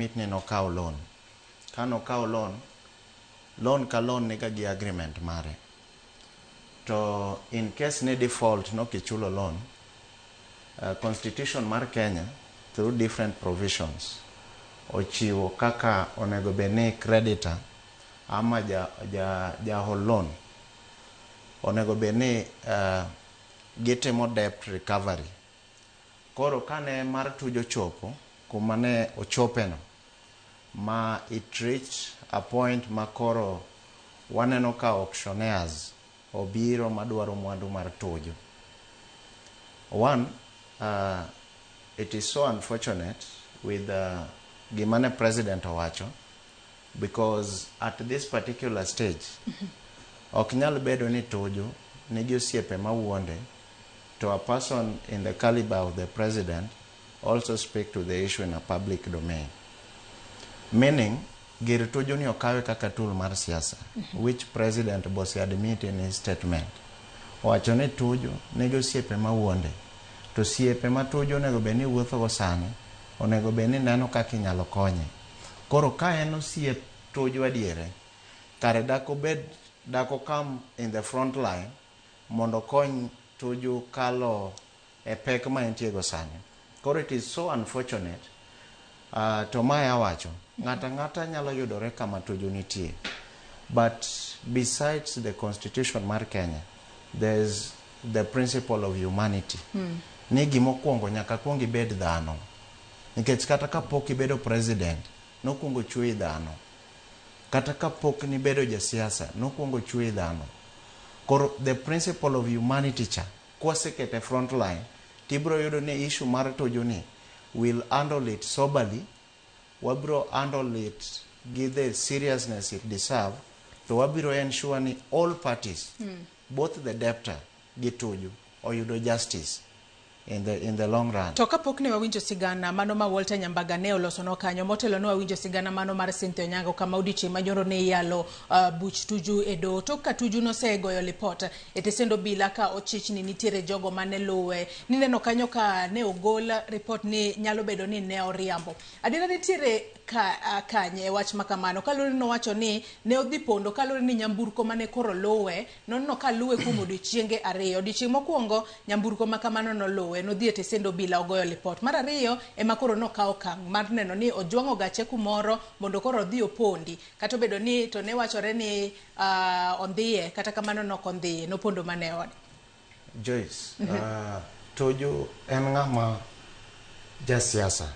Admit ni nokawo loan. Ka nokawo loan, loan ka loan niga gi agreement mare. To in case ni default nokichulo loan, constitution mar Kenya through different provisions ochiwo kaka onego bed ni creditor ama ja hol loan onego bed ni gitimo debt recovery. Koro kane mar Tuju ochopo kuma ne ochope no, ma it reached a point ma koro waneno ka auctioneers obiro madwaro mwandu mar Tuju. One, it is so unfortunate with gima ne president owacho, because at this particular stage ok nyal bedo ni Tuju nigi osiepe mawuonde to a person in the caliber of the president also speak to the issue in a public domain. Meaning, gir Tuju ni okawe kaka tool mar siasa, which president bose admit in his statement. Owacho ni Tuju nigi osiepe mawuonde, to osiepe ma Tuju onego bed ni wuothogo sani, onego bed ni neno kaka inyalo konye. Koro ka en osiep Tuju adiere, kare dak obed, dak okam in the front line mondo okony Tuju kalo e pek ma entie go sani. Koro it is so unfortunate. To mae awacho, ng'ato ang'ata nyalo yudore kama Tuju nitie. But besides the constitution mar Kenya, there's the principle of humanity. Ni gimokwongo nyaka kuong ibed dhano. Nikech kata kapok ibedo president, nokwongo chweyi dhano. Kata kapok nibedo jasiasa, nokwongo chweyi dhano. Koro the principle of humanity cha, kwasekete front line, tibiro yudo ni issue mar Tuju ni will handle it soberly, wabiro handle it gi the seriousness it deserve, to wabiro ensure ni all parties, both the debtor gi Tuju, oyudo justice in the long run. To kapok ne wawinjo sigana mano ma Walter Nyambaga ne olosonwa kanyo, motelo ne wawinjo sigana mano mar Cynthia Onyango kama odiochieng' manyoro ne iyalo buch Tuju e doho. Tok ka Tuju nosegoyo lipot e tesend obila ka ochich ni nitiere jogo mane luwe. Nineno kanyo ka ne ogol ripot ni nyalo bedo ni ne oriambo. Adiera nitiere ka, kanye e wach makamano? Kaluwore ni nowacho ni ne odhi pondo kaluwore ni nyamburko mane koro luwe noneno ka luwe kuom odiochienge 2. Odiochieng' mokwongo nyamburko ma kamano noluwe, nodhi e tesend obila ogoyo lipot. Mar ariyo ema koro nokawo okang' mar neno ni ojwang'o gache kumoro mondo koro odhi opondi. Kata obedo ni to ne wachore ni ondhiye, kata kamano nok ondhiye, nopondo mana e ode. Joyce, Tuju en ng'ama jasiasa.